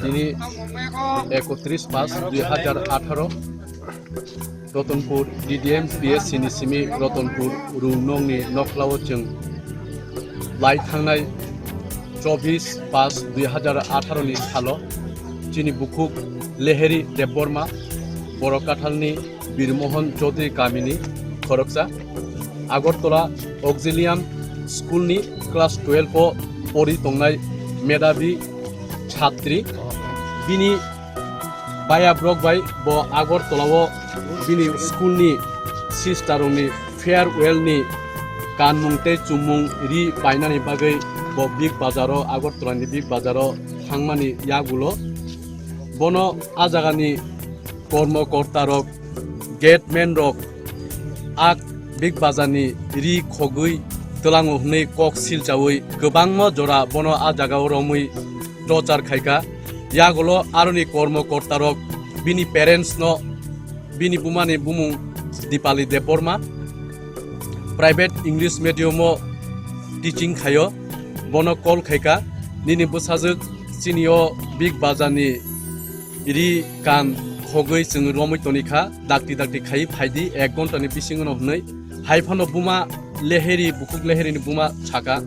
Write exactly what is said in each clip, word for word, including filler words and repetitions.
Tini ekotris pas dui hajar atharo, Rotonpur D D M P S C ni simi Rotonpur Rungnong ni nokhlao chwng lai thangnai chobis pas dui hajar atharo ni salo chini bukhuk Leheri Debbarma, Borok Kathalni Birmohon Chaudhary kamini khoroksa, Agartala Auxilium School ni class twelve o pori tongnai medhabi chhatri. Bini baya borok bai bo Agartala o bini school ni sister rokni farewell ni kanmung tei chumung ri painani bagwi bo Big Bazar o, Agartala ni Big Bazar o thangmani yagulo bono a jagani kormo korta rok, gate man rok, a Big Bazar ni ri khogwi twlango hwnwi kok silchawi kwbangma jora bono a jagao romwi torture khaikha. Yagulo aroni kormo korta rok bini parents no, bini bumani bumung Dipali Debbarma, private English medium o teaching khaio, bono call khaikha, "Nini bwsajwk chini o Big Bazar ni ri kan khogwi chwng romwi tonikha, dakti dakti khai phaidi ek ghonta ni bisingo no," hwnwi. Hai phano buma Leheri, bukhuk Leheri ni buma saka,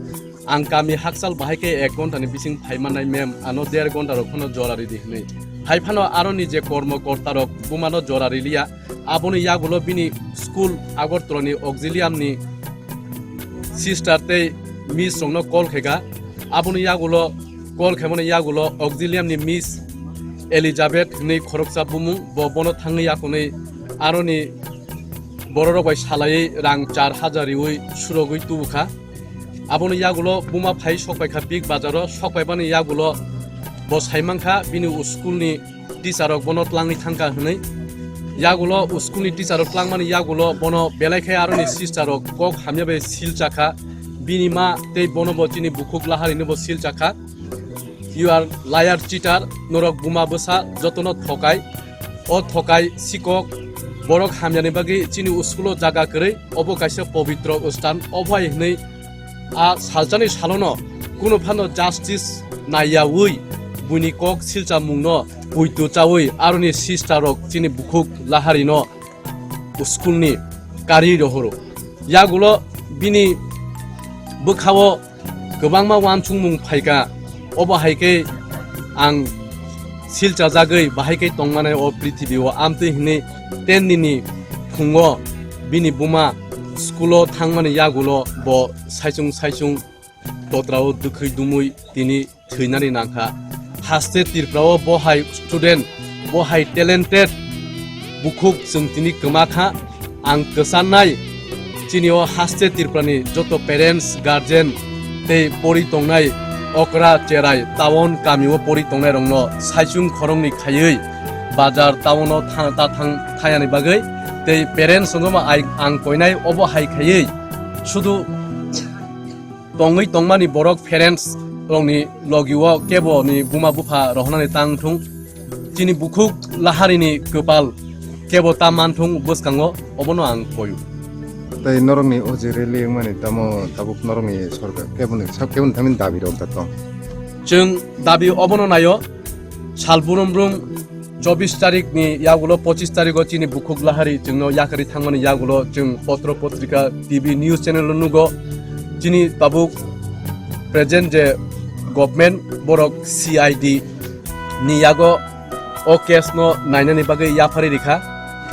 "Ang kami hakchal bahai khe ek ghonta ni bising phai mannai mem, ano der ghonta rok phano jora ridi," hwnwi. Hai phano aroni je kormo korta rok bumano jora riliya, aboni yagulo bini school Agartala ni Auxilium ni sister tei miss rokno call khaikha. Aboni yagulo Call khaimani yagulo Auxilium ni Miss Elizabeth hinwi khoroksa bumung, bo bono thangwi yakunwi aroni bororok bai salaiwi rang char hajar riwi surogwi tubukha. Abono yagulo buma phai sokpaikha Big Bazar o, sokpaibani yagulo bo saimankha bini school ni teacher rok bono tlangwi thangkha hinwi. Yagulo school ni teacher rok tlangmani yagulo bono belai khe aroni sister rok kok hamya bai silchakha. Bini ma tei bono bo chini bukhuk laharino bo silchakha. You are liar, cheater, norok buma bwsa jotono thokai. O thokai sikok, borok hamyani bagwi chini school o jaga kwrwi, obo kaisa pobitro sthan, obo hai hwnwi a salchani salono kunu phano justice naiyaui buini kok silchamungno puitu chaui aroni sister rok chini bukhuk laharino school ni kari rohoro. Yagulo bini bwkhao kwbangma uansukmung phaikha, obo hai khe ang silchajagwi bahai khe tongmani o prithibi o amtwi hinwi ten nini phungo bini buma school o thangmani yagulo bo saichung saichung totrao dwkhwi dumui tini thwinani nangkha. Haste Tripura o bo hai student, bo hai talented bukhuk chwng tini kwma kha. Ang kwcharnai chini o haste Tripura ni joto parents, guardian tei pori tongnai okra cherai town kami o pori tongnai rokno saichung khoroknwi khaiwi bazar town o thang ta thang thayani bagwi tei parents no ma ai ang koinai obo hai khaiwi sudu tongwi tongmani borok parents rokni logio kebo ni buma bupha rohornani tang thung. Chini bukhuk laharini kwpal kebo ta man thung bwskango, obono ang koyu. Tei norokni o je rally wngmani tamo tabuk norokni sorkar keboni sab keboni thangmani dabi rok da tong? Chwng dabi obono naio, sal brum brum chobbish tarikni yagulo, pochis tariko chini bukhuk lahari chwngno yakarwi thangmani yagulo chwng potro potrika, T V, news channel o nugo. Chini tabuk present je government borok C I D ni yago o case no nainani bagwi yaphari rikha,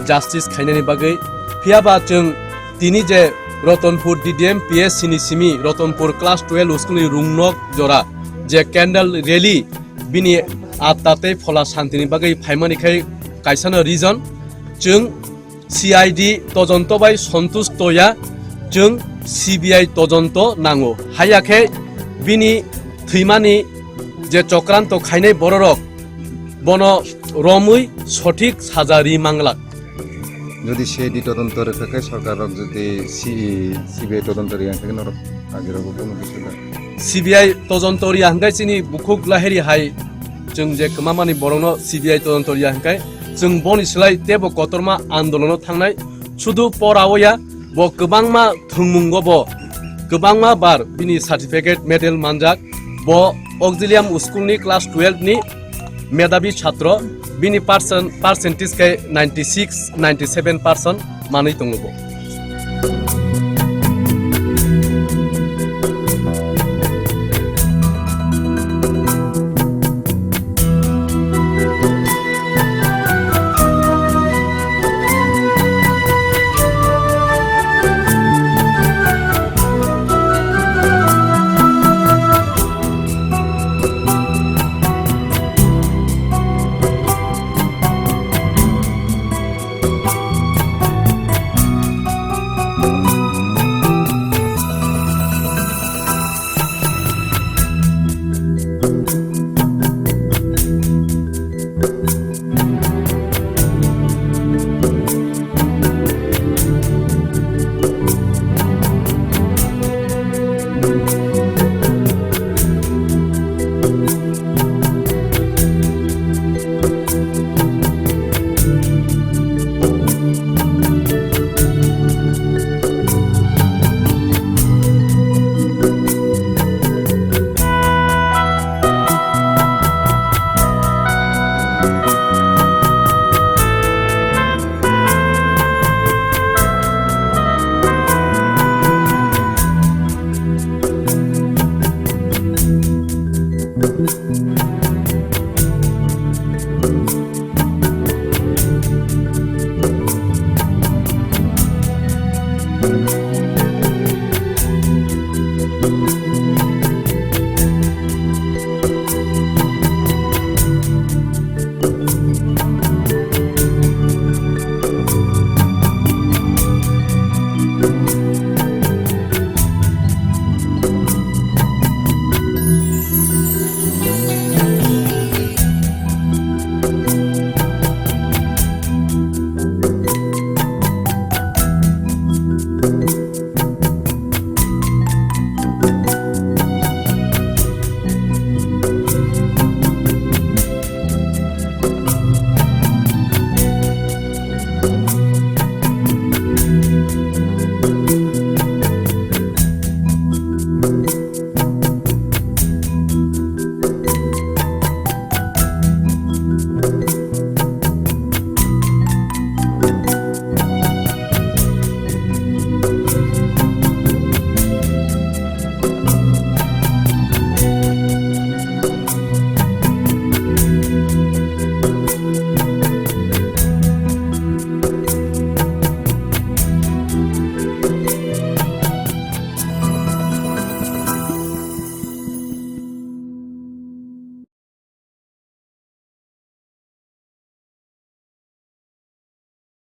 justice khainani bagwi. Phiyaba chwng tini je Ratanpur D D M P S C ni simi Ratanpur class twelve school ni rungnok jora je candle rally bini atta tei phola santini bagwi phaimani khai kaisano reason chwng C I D tojonto bai sontusto ya, chwng C B I tojonto nango. Haiya khe bini thwimani je chokranto khainai bororok bono romwi sothik saja ri manglak. Jodi C I D todonto rwkha khe sorkar rok jodi C-, C B I todonto riya khe norok agirogo bono bisingo. C B I todonto riya hwnkhe chini bukhuk lahiri hai chwng je kwmamani borokno C B I todonto riya hwnkhe chwng boni slai tebo kotorma andolono thangnai. Sudu porao ya, bo kwbangma thwngmungo bo kwbangma bar bini certificate medal manjak. Bo Auxilium school ni class twelve ni medhabi chhatro, bini percent, percentage khe ninety six, ninety seven percent manwi tongo bo.